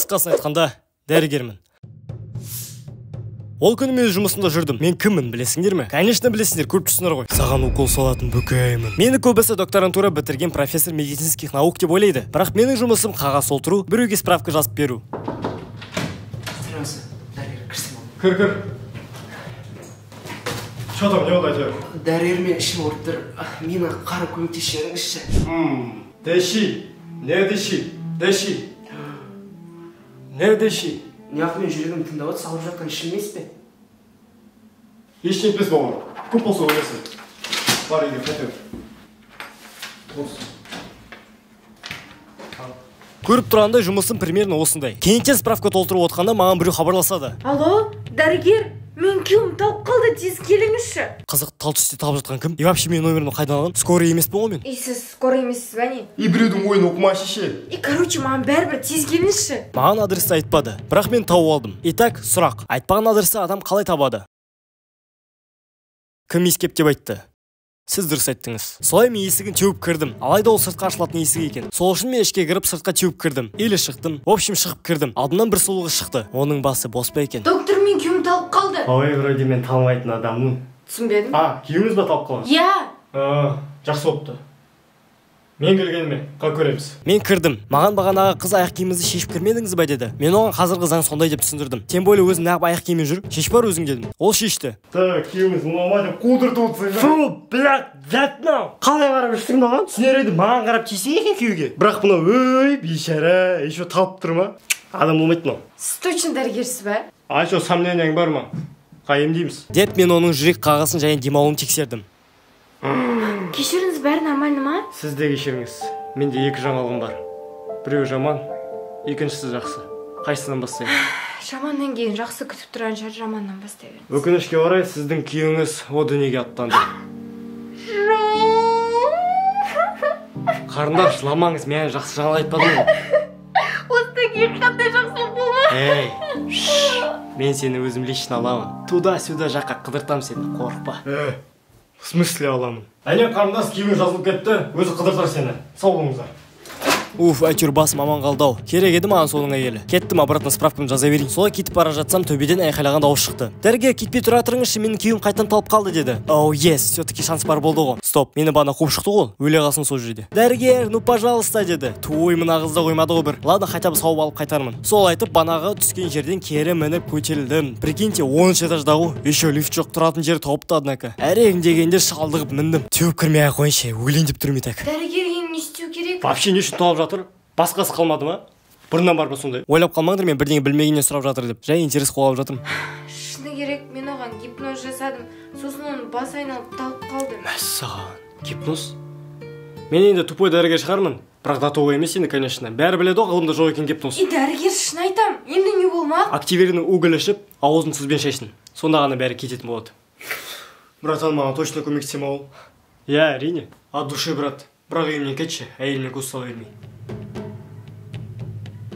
Қысқасын айтқанда, дәрігермін. Ол күні мен жұмысымда жүрдім. Мен кіммін, білесіңдер ме? Конечно, білесіңдер, көріп тұрсыңдар ғой. Саған укол салатын бөкеймін. Мені көбісі докторантура бітірген профессор медицинских наук деп ойлайды. Бірақ менің жұмысым қағаз толтыру, біреуге справка жазып беру. Кір, кір. Что там, не болды әйтеуір? Дәрігер, мен ішім ауырып тұр. Мені қарап көмектесіп жіберіңізші. Дыши, не дыши, дыши. Не дыши. Неғып мен жүрегім тыңдап отыр, салып жатқан ішім емес пе? Ештеңе етпес, бауырым. Көп болса өлесің. Бар үйге, қайт. Көріп тұрғандай, жұмысым примерно осындай. Кенеттен справка толтырып отқанда маған біреу хабарласады. Алло, дәрігер, мен күйеуім талып қалды, тез келіңізші. Қызық, тал түсте талып жатқан кім? И вообще менің номерімді қайдан алған? Скорый емеспін ғой мен. И сіз скорый емессіз ба не? И біреудің ойын оқыма, шеше. И короче, маған бәрібір, тез келіңізші. Маған адресті айтпады, бірақ мен тауып алдым. Итак, сұрақ. Айтпаған адресті адам қалай табады? Кім иіскеп деп айтты? Сіз дұрыс айттыңыз. Солай мен есігін теуіп кірдім. Алайда ол сыртқа ашылатын есік екен. Сол үшін мен ішке кіріп сыртқа теуіп кірдім. Или шықтым. В общем, шығып кірдім. Алдымнан бір сұлу қыз шықты. Оның басы бос па екен? Доктор, мен күйеуім талып қалды. Ой, вроде мен талмайтын адаммын. Түсінбедім. А, күйеуіңіз ба талып қалған? Иә. Жақсы болыпты. Мен келгеніме қалай көреміз? Мен кірдім. Маған бағанағы қыз аяқ киіміңізді шешіп кірмедіңіз ба деді. Мен оған қазіргі заң сондай деп түсіндірдім. Тем более өзім неғып аяқ киіммен жүр? Шешіп бар өзің дедім. Ол шешті. Так, күйеуіңіз мынау ма деп қудыртып отырсың. Фу, блядь, зат мынау. Қалай қарап жүрсің мынаған? Түсінер едім, маған қарап тисе екен күйеуге. Бірақ мынау, өй, бейшара, еще талып тұр ма? Адам болмайды мынау. Сіз точно дәрігерсіз ба? А еще сомнениең бар ма? Қай емдейміз? Деп мен оның жүрек қағысын және демалуын тексердім. Кешіріңіз, бәрі нормально ма? Сіз де кешіріңіз. Менде екі жаңалығым бар. Біреуі жаман, екіншісі жақсы. Қайсысынан бастайын? Жаманнан кейін жақсы күтіп тұрған шығар, жаманнан бастай беріңіз. Өкінішке орай, сіздің күйеуіңіз о дүниеге аттанды. Қарындас, жыламаңыз, мен жақсы жаңалық айтпадым ғой. Осыдан кейін қандай жақсылық болмақ? Ей, мен сені өзім лично аламын. Туда-сюда жаққа қыдыртам сені, қорықпа. В смысле аламын? Әне, қарындас, күйеуің жазылып кетті, өзі қыдыртар сені. Сау болыңыздар. Уф, әйтеуір басым аман қалды-ау. Керек еді маған соның әйелі. Кеттім, обратно справкамды жаза берейін. Солай кетіп бара жатсам, төбеден айқайлаған дауыс шықты. Дәрігер, кетпей тұра тұрыңызшы, менің күйеуім қайтадан талып қалды деді. Оу, ес, все-таки шанс бар болды ғой. Стоп, мені бағана қуып шықты ғой. Өле қалсын сол жерде. Дәрігер, ну пожалуйста деді. Туй, мына қыз да қоймады ғой бір. Ладно, хотя бы сауып алып қайтармын. Сол айтып, банағы түскен жерден кері мініп көтерілдім. Прикиньте, 10 этажда ғой. Еще лифт жоқ, тұратын жер тауыпты, однако. Әрең дегенде шалдығып міндім. Теуіп кірмей ақ қояйыншы, өлейін деп тұрмын так. Дәрігер, не істеу керек? Вообще не үшін талап жатыр? Басқасы қалмады ма? Бұрыннан бар ма сондай? Ойлап қалмаңдар, мен бірдеңе білмегеннен сұрап жатыр деп. Жай интерес қуалап жатырмын. Шыны керек, мен оған гипноз жасадым. Сосын оның басы айналып талып қалды. Мәссаған, гипноз? Мен енді тупой дәрігер шығармын. Бірақ до того емес енді, конечно. Бәрі біледі ғой, ғылымда жоқ екен гипноз. И дәрігер, шын айтам, енді не болмақ? Активированный уголь ішіп, аузын тұзбен шайсын. Сонда ғана бәрі кететін болады. Братан, маған точно көмектесе ма ол? Иә, әрине. От души, брат. Бірақ үйімнен кетші, әйеліме көз сала бермей.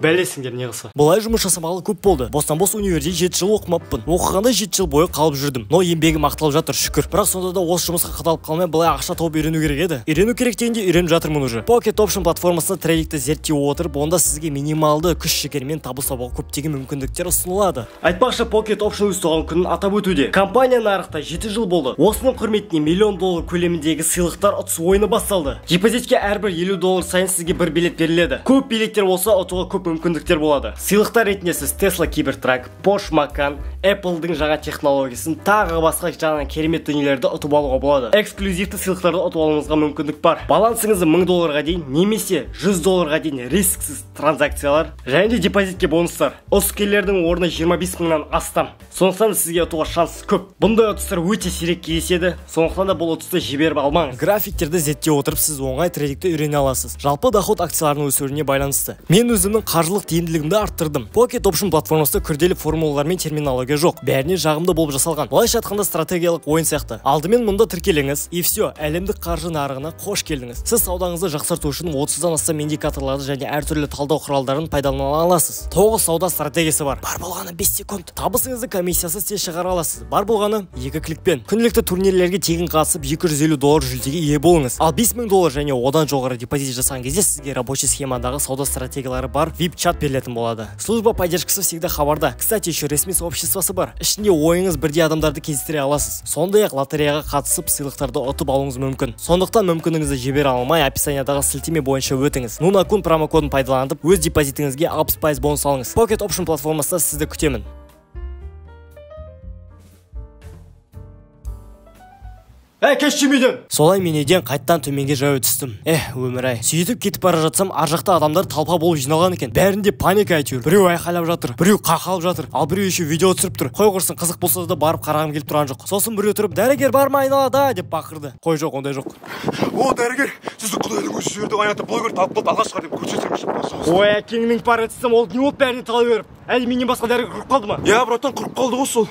Бәлесіңдер не қылса. Бұлай жұмыс жасамағалы көп болды. Бостан-бос универде 7 жыл оқымаппын. Оқығанда 7 жыл бойы қалып жүрдім. Но еңбегім ақталып жатыр, шүкір. Бірақ сонда да осы жұмысқа қадалып қалмай, былай ақша тауып үйрену керек еді. Үйрену керек дегенде үйреніп жатырмын уже. Pocket Option платформасында трейдингті зерттей отырып, онда сізге минималды күш жігермен табыс табуға көптеген мүмкіндіктер ұсынылады. Айтпақшы, Pocket Option өз туған күнін атап өтуде. Компания нарықта 7 жыл болды. Осының құрметіне $1 миллион көлеміндегі сыйлықтар ұтыс ойыны басталды. Депозитке әрбір $50 сайын сізге бір билет беріледі. Көп билеттер болса, ұтуға көп мүмкіндіктер болады. Сыйлықтар ретінде сіз Tesla Cybertruck, Porsche Macan, Apple'дың жаңа технологиясын, тағы басқа жаңа керемет дүниелерді ұтып алуға болады. Эксклюзивті сыйлықтарды ұтып алуыңызға мүмкіндік бар. Балансыңызды $1000 дейін немесе $100 дейін рисксіз транзакциялар және де депозитке бонустар. Ұтыс орны 25 мыңнан астам. Сондықтан сізге ұтуға шанс көп. Бұндай ұтыстар өте сирек кездеседі. Сондықтан да бұл ұтысты жіберіп алмаңыз. Графиктерді зерттей отырып сіз оңай трейдингті үйрене аласыз. Жалпы доход акцияларының өсуіне байланысты. Мен өзімнің қаржылық тиімділігімді арттырдым. Pocket Option платформасында күрделі формулалар мен терминология жоқ. Бәріне жағымды болып жасалған. Былайша айтқанда стратегиялық ойын сияқты. Алдымен мұнда тіркеліңіз, и все, әлемдік қаржы нарығына қош келдіңіз. Сіз саудаңызды жақсарту үшін 30-дан астам индикаторларды және әртүрлі талдау құралдарын пайдалана аласыз. 9 сауда стратегиясы бар. Бар болғаны 5 секунд. Табысыңызды комиссиясыз тез шығара аласыз. Бар болғаны 2 кликпен. Күнделікті турнирлерге тегін қатысып $250 жүлдеге ие болыңыз. Ал $5000 және одан жоғары депозит жасаған кезде сізге рабочий схемадағы сауда стратегиялары бар VIP VIP чат берілетін болады. Служба поддержкасы всегда хабарда. Кстати, еще ресми сообществосы бар. Ішінде ойыңыз бірдей адамдарды кездестіре аласыз. Сондай-ақ лотереяға қатысып сыйлықтарды ұтып алуыңыз мүмкін. Сондықтан мүмкіндігіңізді жібере алмай, описаниядағы сілтеме бойынша өтіңіз. Нунакун промокодын пайдаланып, өз депозитіңізге 60% бонус алыңыз. Pocket Option платформасында сізді күтемін. Әй, кешші үйден. Солай мен үйден қайттан төменге жаяу түстім. Өмір-ай. Сөйтіп кетіп бара жатсам, ар жақта адамдар толпа болып жиналған екен. Бәрінде паника әйтеуір. Біреу айқайлап жатыр, біреу қақалып жатыр, ал біреу еще видео түсіріп тұр. Қой құрсын, қызық болса да барып қарағым келіп тұрған жоқ. Сосын біреу тұрып, дәрігер бар ма айналада деп бақырды. Қой жоқ, ондай жоқ. О, дәрігер, сізді құдайдың өзі жіберді, аяқты блогер тауып қалды, алға шығар деп көрсетемін. Ой, әкеңнің пары түссем, ол не болып бәріне талай беріп. Әлі менен басқа дәрігер құрып қалды ма? Иә, братан, құрып қалды ғой сол.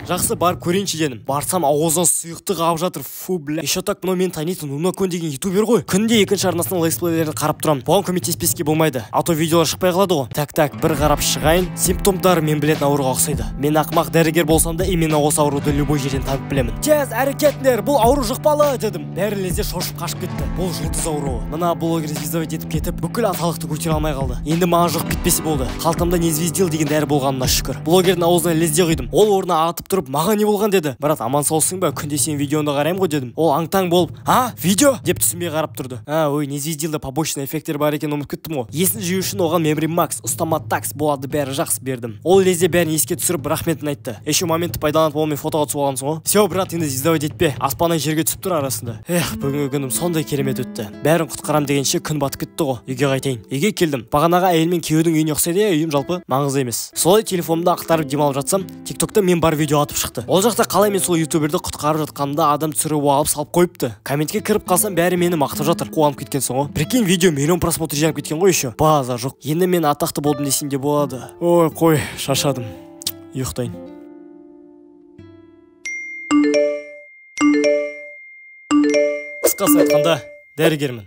Жақсы, барып көрейінші дедім. Барсам аузынан сұйықтық ағып жатыр. Фу, бля. Еще так мынау мен танитын Нунакун деген ютубер ғой. Күнде екінші арнасынан летсплейлерін қарап тұрамын. Бұған көмектеспеске болмайды. А то видеолар шықпай қалады ғой. Так, бір қарап шығайын. Симптомдары мен білетін ауруға ұқсайды. Мен ақымақ дәрігер болсам да именно осы ауруды любой жерден танып білемін. Тез әрекетіңдер, бұл ауру жұқпалы дедім. Бәрі лезде шошып қашып кетті. Бұл жұлдыз ауруы. Мына блогер звездовать етіп кетіп, бүкіл аталықты көтере алмай қалды. Енді маған жұғып кетпесе болды. Қалтамда незвездил деген дәрі болғанына шүкір. Блогердің аузына лезде құйдым. Ол орнына атып тұрып, маған не болған деді. Брат, аман саусың ба? Күнде сен видеоны қараймын ғой дедім. Ол аң-таң болып, а, видео деп түсінбей қарап тұрды. А, ой, незвездилда побочный эффекттер бар екенін ұмытып кеттім ғой. Есін жию үшін оған Memory Max, ұстама такс болады, бәрі жақсы бердім. Ол лезде бәрін еске түсіріп, рахметін айтты. Еще моментті пайдаланып, онымен фотоға түсіп алғансың ғой. Все, брат, енді звездовать етпе. Аспаннан жерге түсіп тұр арасында. Эх, бүгінгі күнім сондай керемет өтті. Бәрін құтқарам дегенше күн батып кетті ғой. Үйге қайтайын. Үйге келдім. Бағанағы әйел мен күйеудің үйіне ұқсайды, үйім жалпы маңызды емес. Солай телефонымды ақтарып демалып жатсам, TikTokта мен бар видео атып шықты. Ол жақта қалай мен сол ютуберді құтқарып жатқанымда адам түсіріп алып салып қойыпты. Комментке кіріп қалсам, бәрі мені мақтап жатыр. Қуанып кеткенсің ғой. Прикинь, видео миллион просмотр жинап кеткен ғой еще. Базар жоқ. Енді мен атақты болдым десем де болады. Ой, қой, шаршадым. Ұйықтайын. Қысқасын айтқанда, дәрігермін.